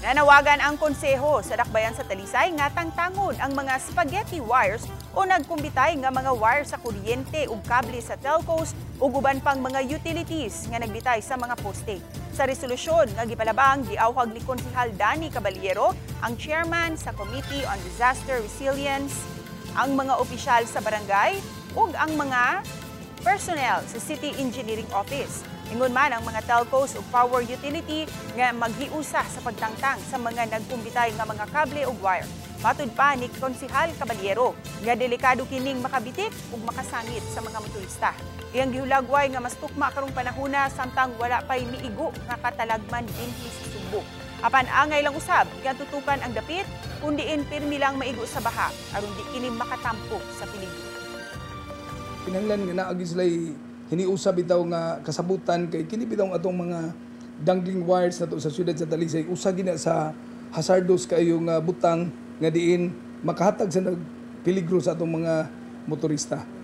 Nanawagan ang konseho sa Dakbayan sa Talisay nga tangtangon ang mga spaghetti wires o nagkumbitay nga mga wire sa kuryente ug kable sa telcos ug uban pang mga utilities nga nagbitay sa mga poste. Sa resolusyon nga gipalabang, giawhag ni Konsehal Danny Caballero, ang chairman sa Committee on Disaster Resilience, ang mga opisyal sa barangay ug ang mga personnel sa City Engineering Office. Ingon man ang mga telcos ug power utility nga maghiusa sa pagtangtang sa mga nagkumbitay nga mga kable ug wire. Matud pa ni Konsehal Caballero nga delikado kining makabitik ug makasangit sa mga motorista. Iyang gihulagway nga mas tukma karong panahona samtang wala pay miigo nga katalagman dinhi sa Sugbo. Apan angay lang usab nga tutukan ang dapit kun diin pirmi lang maigo sa baha aron di kini makatampok sa peligro. Kinahanglan nga naa gyud sila'y hiniusa bitaw nga kasabutan kay kini bitaw ang atong mga dangling wires nato sa siyudad sa Talisay, usa gina sa hazardous kaayo nga butang nga diin makahatag sa nagpeligro sa atong mga motorista.